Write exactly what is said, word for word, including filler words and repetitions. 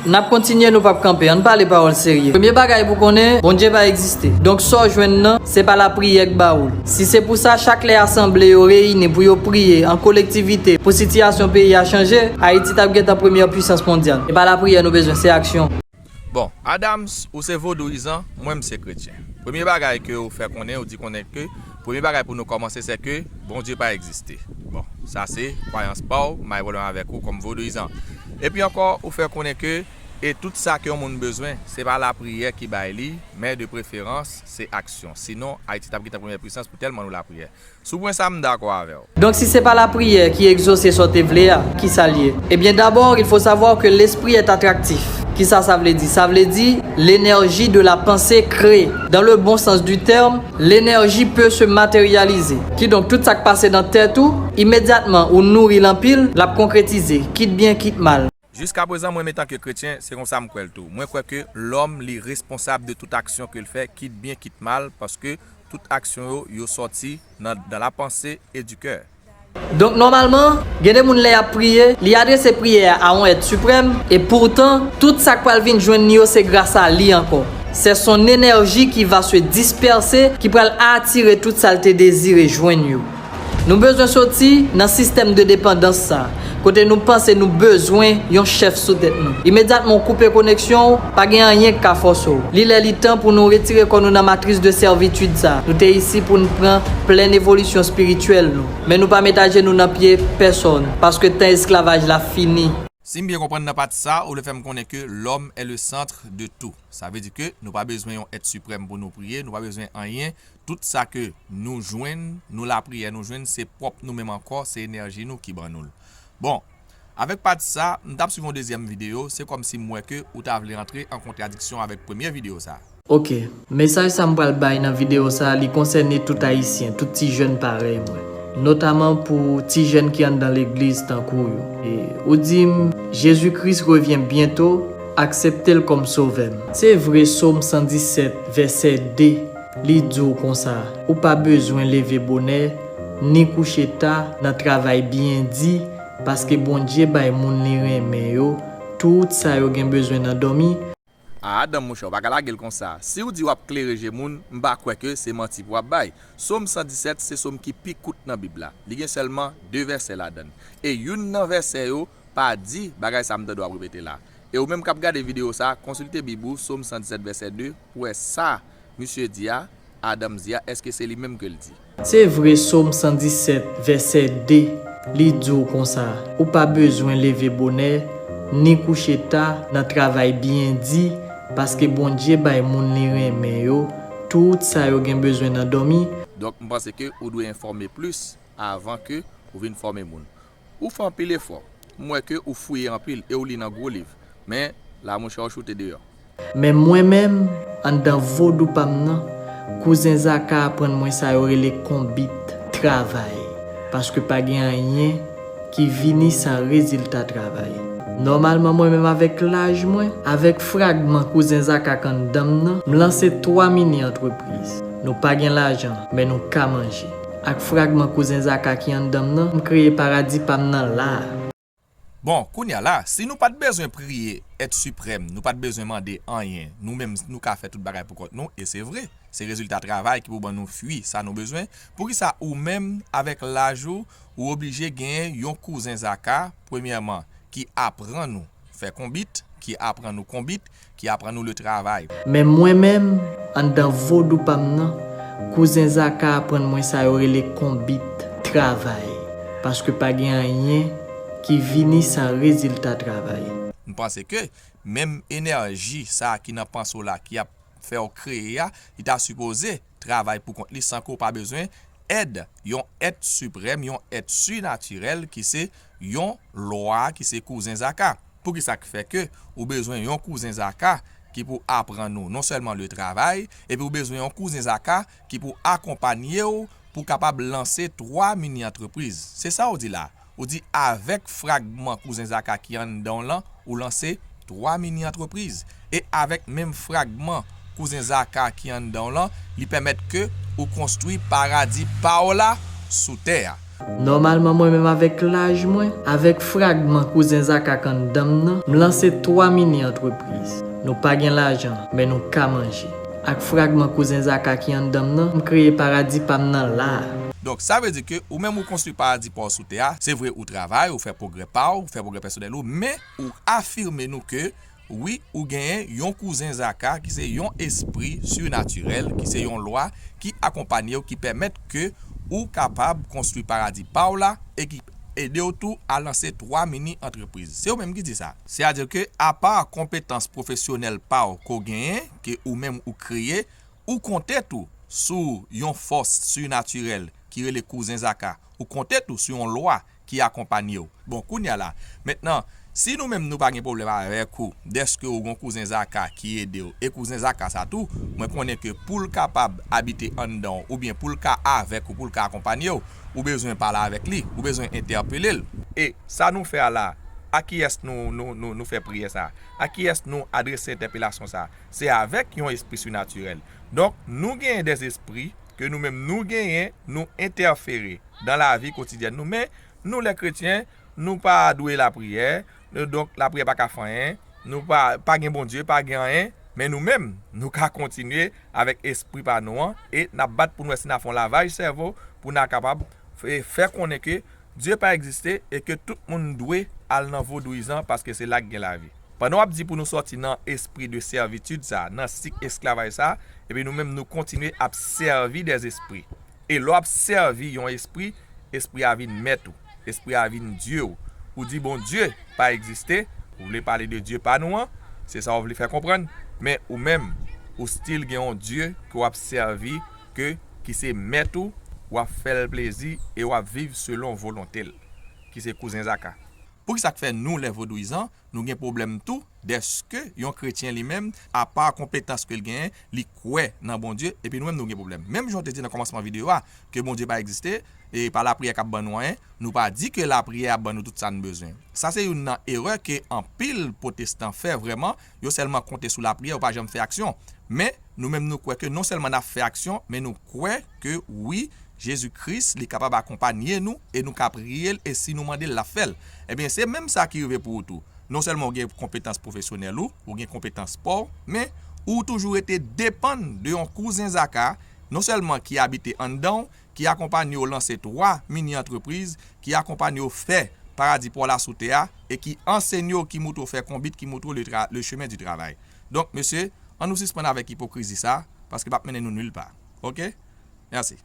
N ap kontinye, nou p ap kanpe. Ann pale pawòl serye. Premye bagay pou konnen, Bondye pa egziste. Donk, sa w jwenn nan, se pa lapriyè k ba ou l. Si se pou sa, chak lè asanble yo reyini pou yo priye an kolektivite pou sitiyasyon peyi a chanje, Ayiti t ap gentan premyè pwisans mondyal. E pa lapriyè nou bezwen, se aksyon. Bon, Adams, ou se vodouyizan, mwen m se kretyen. Premye bagay ke ou fè konnen, ou di konnen ke premye bagay pou nou kòmanse, se ke Bondye pa egziste. Bon, sa se kwayans pa w, m pa gen pwoblèm avèk ou kòm vodouyizan. Epi ankò, ou fè konnen ke e tout sa ke yon moun bezwen, se pa lapriyè ki bay li, men de preferans, se aksyon. Sinon, Ayiti t ap gentan premyè pwisans pou tèlman nou lapriyè. Sou pwen sa, m dakò avè w. Donk, si se pa lapriyè ki egzose sa w te vle a, ki sa l ye? Ebyen, d'abord, il faut savoir que l'esprit est attractif. Kisa sa vle di? Sa vle di, l'énergie de la pensée crée, dans le bon sens du terme, l'énergie peut se matérialiser. Kidonk, tout sa k pase nan tèt ou, imedyatman ou nouri l anpil, l ap konkretize, kit byen, kit mal. Jiskaprezan, mwen menm etanke kretyen, se konsa m kwè l tou. Mwen kwè ke lòm, li responsab de tout aksyon ke l fè, kit byen, kit mal, paske tout aksyon yo, yo sòti nan, dans la pensée et du cœur. Donk, nòmalman, gen de moun lè y ap priye, li adrese priyè a a yon èt siprèm, e poutan, tout sa k pral vin jwenn li yo se gras a li ankò. C'est son énergie qui va se disperser, ki pral atire tout sa l te dezire jwenn yo. Nou bezwen soti nan sistèm de depandans sa, kote nou panse nou bezwen yon chèf sou tèt nou. Imedyatman w koupe koneksyon w, pa gen anyen k ka fòse w. Li lè li tan pou nou retire kò nou nan matris de sèvitid sa. Nou te isi pou n pran plèn evolisyon espirityèl nou. Men nou pa met ajenou nan pye pèsòn, paske tan esklavaj la fini. Si m byen konprann nan pati sa, ou vle fè m konnen ke l'homme est le centre de tout. Sa vle di ke nou pa bezwen yon èt siprèm pou nou priye, nou pa bezwen anyen. Tout sa ke nou jwenn, nou lapriyè nou jwenn, se pwòp nou menm ankò, se enèji nou ki ban nou l. Bon, avèk pati sa, m t ap swiv yon dezyèm videyo, se kòmsi m wè ke ou ta vle antre an kontradiksyon avèk premye videyo sa. Ok, mesaj sa m pral bay nan videyo sa, li konsène tout Ayisyen, tout ti jèn parèy mwen. Notaman pou ti jèn ki anndan legliz tankou w yo. E, ou di m, Jezi Kris revyen byento, aksepte l kòm Sovè m. Se vre, Sòm san disèt, vèsè de, li di w konsa, ou pa bezwen leve bonè, ni kouche ta nan travay byen di, paske Bondye bay moun li renmen yo tout sa yo gen bezwen nan dòmi. A, Adanm, monchè, w pa ka lage l konsa. Si w di w ap klere je moun, m pa kwè ke se manti pou w ap bay. Sòm san disèt se sòm ki pi kout nan Bib la. Li gen sèlman de vèsè ladan l. E youn nan vèsè yo pa di bagay sa m tande w ap repete la. E ou menm k ap gade videyo sa, konsilte Bib ou, Sòm san disèt vèsè de, pou w wè sa misye di a, Adanm di a, èske se li menm ke l di? Se vre, Sòm san disèt, vèsè de, li di w konsa, ou pa bezwen leve bonè, ni kouche ta nan travay byen di, paske Bondye bay moun li renmen yo tout sa yo gen bezwen nan dòmi. Donk, m panse ke ou dwe enfòme plis avan ke ou vin fòme moun. Ou fè anpil efò. M wè ke ou fouye anpil e ou li nan gwo liv. Men, la monchè, ou choute deyò. Men mwen menm, anndan vodou pa m nan, kouzen Zaka aprann mwen sa yo rele konbit, travay. Paske pa gen anyen ki vini san rezilta travay. Nòmalman, mwen menm avèk laj mwen, avèk fragman kouzen Zaka k anndan m nan, m lanse twa mini antrepriz. Nou pa gen lajan, men nou ka manje. Ak fragman kouzen Zaka ki anndan m nan, m kreye paradi pa m nan la a. Bon, kounye a la, si nou pa t bezwen priye èt siprèm, nou pa t bezwen mande anyen, nou menm, nou ka fè tout bagay pou kont nou, e se vre, se rezilta travay ki pou ban nou fwi sa nou bezwen, poukisa ou menm, avèk laj ou, ou oblije genyen yon kouzen Zaka, premyèman, ki aprann ou fè konbit, ki aprann ou konbit, ki aprann ou le travay. Men mwen menm, anndan vodou pa m nan, kouzen Zaka aprann mwen sa yo rele konbit, travay. Paske pa gen anyen ki vini san rezilta travay. M panse ke menm enèji sa a ki nan panse w la, ki ap fè w kreye a, li ta sipoze travay pou kont li san ke w pa bezwen èd yon èt siprèm, yon èt sinatirèl ki se yon lwa, ki se kouzen Zaka. Poukisa k fè ke ou bezwen yon kouzen Zaka ki pou aprann ou non sèlman le travay, epi ou bezwen yon kouzen Zaka ki pou akonpanye w pou w kapab lanse twa mini antrepriz? Se sa w di la. Ou di avèk fragman kouzen Zaka ki anndan w lan, ou lanse twa mini antrepriz. E avèk menm fragman kouzen Zaka ki anndan w lan, li pèmèt ke ou konstwi paradi pa w la sou tè a. Nòmalman, mwen menm avèk laj mwen, avèk fragman kouzen Zaka k anndan m nan, m lanse twa mini antrepriz. Nou pa gen lajan, men nou ka manje. Ak fragman kouzen Zaka ki anndan m nan, m kreye paradi pa m nan la a. Donk, sa vle di ke ou menm ou konstwi paradi pa w sou tè a, se vre ou travay, ou fè pwogrè pa w, ou fè pwogrè pèsonèl ou, men ou afime nou ke wi, ou genyen yon kouzen Zaka ki se yon espri sinatirèl, ki se yon lwa ki akonpanye w, ki pèmèt ke ou kapab konstwi paradi pa w la e ki ede w tou a lanse twa mini antrepriz. Se ou menm ki di sa. Sètadi ke apa konpetans pwofesyonèl pa w ke w genyen, ke ou menm ou kreye, ou konte tou sou yon fòs sinatirèl ki rele kouzen Zaka. Ou konte tou sou yon lwa ki akonpanye w. Bon, kounye a la, mentnan, si nou menm nou pa gen pwoblèm avèk ou, dèske ou gen yon kouzen Zaka ki ede w, e kouzen Zaka sa tou, mwen konnen ke pou l kapab abite anndan w, oubyen pou l ka avèk ou, pou l ka akonpanye w, ou bezwen pale avèk li, ou bezwen entèpele l. E sa nou fè a la, a kiyès nou, nou, nou, nou fè priyè sa? A kiyès nou adrese entèpelasyon sa? Se avèk yon espri sinatirèl. Donk, nou genyen dèzespri ke nou menm nou genyen, nou entèfere dan lavi kotidyèn nou. Men, nou lè kretyen, nou pa dwe lapriyè, donk lapriyè pa ka fè anyen, nou pa, pa gen Bondye, pa gen anyen, men nou menm, nou ka kontinye avèk espri pa nou an, e n ap bat pou n wè si n a fè yon lavaj sèvo pou n a kapab fè, fè konnen ke Dye pa egziste e ke tout moun dwe al nan vodouyizan paske se la k gen lavi. Pandan w ap di pou nou sòti nan espri de sèvitid sa, nan sik esklavaj sa, epi nou menm nou kontinye ap sèvi dèzespri. E lè w ap sèvi yon espri, espri a vin mèt ou, espri a vin dye w. Ou di Bondye pa egziste, ou vle pale de Dye pa nou an, se sa w vle fè konprann, men ou menm, ou still gen yon Dye ke w ap sèvi, ke, ki se mèt ou, w ap fè l plezi e w ap viv selon volonte l, ki se kouzen Zaka. Poukisa k fè nou, lè vodouyizan, nou gen pwoblèm tou, dèske yon kretyen li menm, apa konpetans ke l genyen, li kwè nan Bondye, epi nou menm nou gen pwoblèm. Menm jan w te di nan kòmansman videyo a, ke Bondye pa egziste, e pa lapriyè k ap ban nou anyen, nou pa di ke lapriyè ap ban nou tout sa n bezwen. Sa se youn nan erè ke anpil pwotestan fè vrèman, yo sèlman konte sou lapriyè, yo pa janm fè aksyon. Men, nou menm nou kwè ke non sèlman n ap fè aksyon, men nou kwè ke wi, Jezi Kris, li kapab akonpanye nou e nou ka priye l e si nou mande l, l ap fè l. Ebyen, se menm sa ki rive pou ou tou. Non sèlman ou gen konpetans pwofesyonèl ou, ou gen konpetans pa w, men ou toujou rete depann de yon kouzen Zaka, non sèlman ki abite anndan w, ki akonpanye w lanse twa mini antrepriz, ki akonpanye w fè paradi pa w la sou tè a, e ki ansenye w, ki moutre w fè konbit, ki moutre w le, tra, le chemen di travay. Donk, mesye, ann nou sispann avèk ipokrizi sa, paske l p ap mennen nou nil pa. Oke? Mèsi.